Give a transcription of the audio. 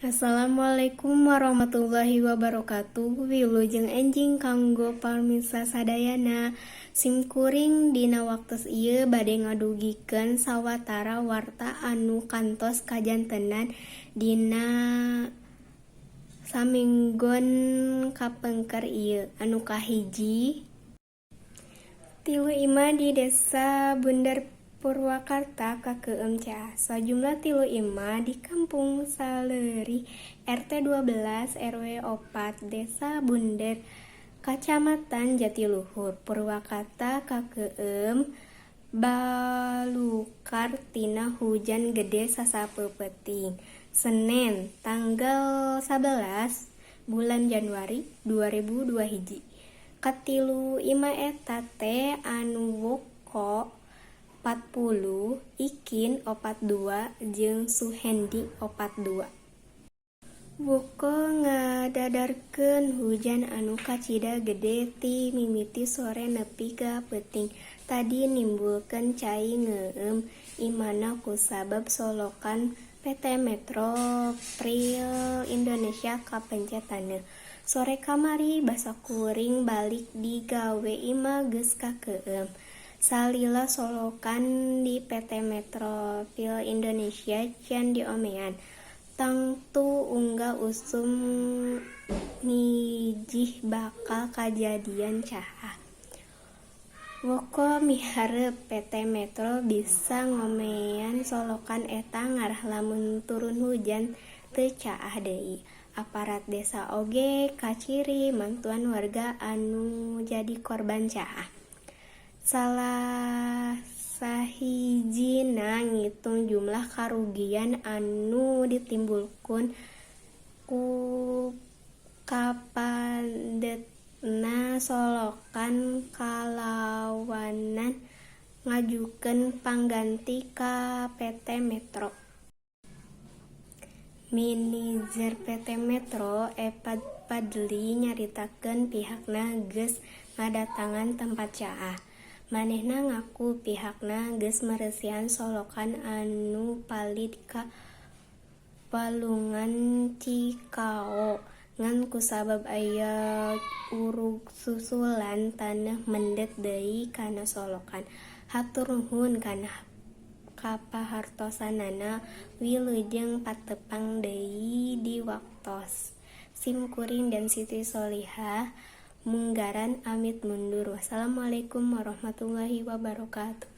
Assalamualaikum warahmatullahi wabarakatuh. Wilujeng enjing kanggo pamirsa sadayana. Simkuring dina waktos ieu bade ngadugikeun sawatara warta anu kantos kajantenan dina saminggon kapengker ieu. Anu kahiji, tilu imah di Desa Bunder, Purwakarta, kakeueum caah. Sajumlah tilu imah di Kampung Saleurih, RT 12 RW 4, Desa Bunder, Kacamatan Jatiluhur, Purwakarta, kakeueum balukar tina hujan gede sasapeupeuting, Senen tanggal 11 bulan Januari 2021. Katilu imah eta teh anu Woko, 40, Ikin, 42, jeung Suhendi, 42. Woko ngadadarkeun hujan anu kacida gede ti mimiti sore nepi ka peuting tadi nimbulkeun cai ngeueum imahna kusabab solokan PT Metro Pril Indonesia kapencet taneuh. Sore kamari basa kuring balik ti gawe, imah geus kakeueum. Salila solokan di PT Metro Pril Indonesia can diomean, tangtu unggal usum ngijih bakal kajadian caah. Woko miharep PT Metro bisa ngomean solokan eta ngarah lamun turun hujan teu caah deui. Aparat desa oge kaciri mantuan warga anu jadi korban caah. Salah sahijina ngitung jumlah karugian anu ditimbulkeun ku kapendetna solokan kalawanan ngajukeun pangganti ka PT Metro. Manajer PT Metro, Epad Fadli, nyaritakeun pihakna geus ngadatangan tempat caah. Manehna ngaku pihakna geus meresihan solokan anu palid ka Walungan Cikao, ngan kusabab aya urug susulan taneuh mendet deui kana solokan. Hatur nuhun kana kapahartosanana, wilujeng patepang deui di waktos. Sim kuring dan Siti Sholihah Munggaran amit mundur. Wassalamualaikum warahmatullahi wabarakatuh.